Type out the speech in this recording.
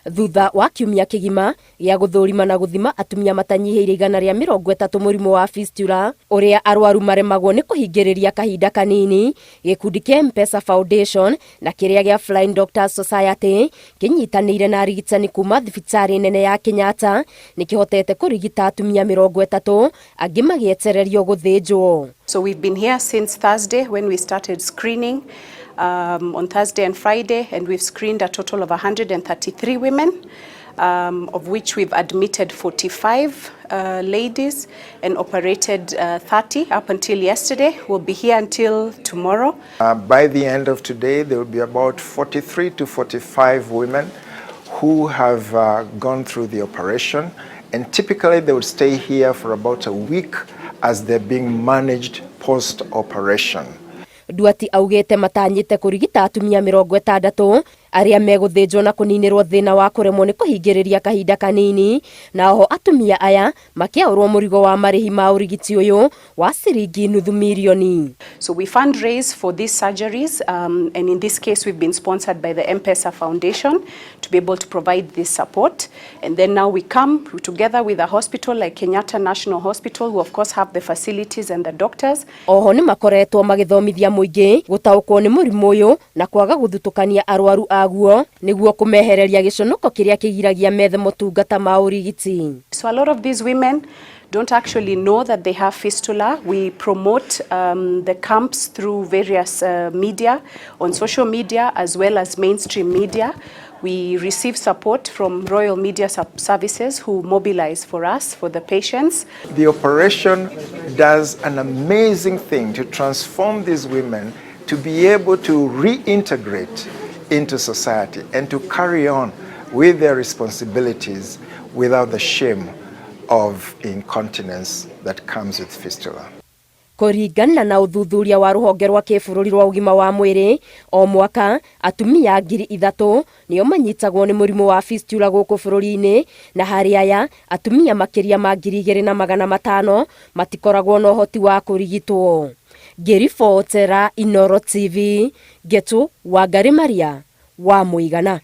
Thutha wa kiumia kĩgima gĩa gũthũrima na gũthima atumia matanyihĩire 130 mũrimũ wa fistula ũrĩa arwaru maremagwo nĩ kũhingĩrĩria kahinda kanini, gĩkundi kĩa M-Pesa Foundation na kĩrĩa gĩa Flying Doctors Society kĩnyitanĩire na arigitani kuma thibitarĩ nene ya Kenyatta nĩ kĩhotete kũrigita atumia 30 angĩ magĩetererio gũthĩnjwo. So we've been here since Thursday when we started screening on Thursday and Friday, and we've screened a total of 133 women, of which we've admitted 45 ladies and operated 30 up until yesterday. We'll be here until tomorrow. By the end of today, there will be about 43 to 45 women who have gone through the operation. And typically, they would stay here for about a week as they're being managed post-operation. Nduati augĩte matanyĩte kũrigita atumia 60 arĩa megũthĩnjwo na kũninĩrwo thĩna wa kũremwo nĩ kũhingĩrĩria kahinda kanini, na oho atumia aya makĩaũrwo mũrigo wa marĩhi ma ũrigiti ũyũ wa ciringi nuthu mirioni. So we fundraise for these surgeries, and in this case, we've been sponsored by the M-Pesa Foundation to be able to provide this support. And then now we come together with a hospital like Kenyatta National Hospital, who of course have the facilities and the doctors. Oho nĩ makoretwo magĩthomithia mũingĩ gũtaũkwo nĩ mũrimũ ũyũ na kwaga gũthutũkania arwaru aguo nĩguo kũmehereria gĩconoko kĩrĩa kĩgiragia methe motungata ma ũrigiti. So a lot of these women don't actually know that they have fistula. We promote the camps through various media, on social media as well as mainstream media. We receive support from Royal Media Services, who mobilize for us, for the patients. The operation does an amazing thing to transform these women to be able to reintegrate into society and to carry on with their responsibilities without the shame of incontinence that comes with fistula. Kũringana na ũthuthuria wa rũhonge rwa kĩbũrũri rwa ũgima wa mwĩrĩ, o mwaka atumia 3,000 nĩo manyitagwo nĩ mũrimũ wa fistula gũkũ bũrũri-inĩ, na harĩ aya atumia makĩria ma 2,500 matikoragwo na ũhoti wa kũrigitwo. Ngĩribotera Inooro TV, Ngetu Wangari Maria wa Mũigana.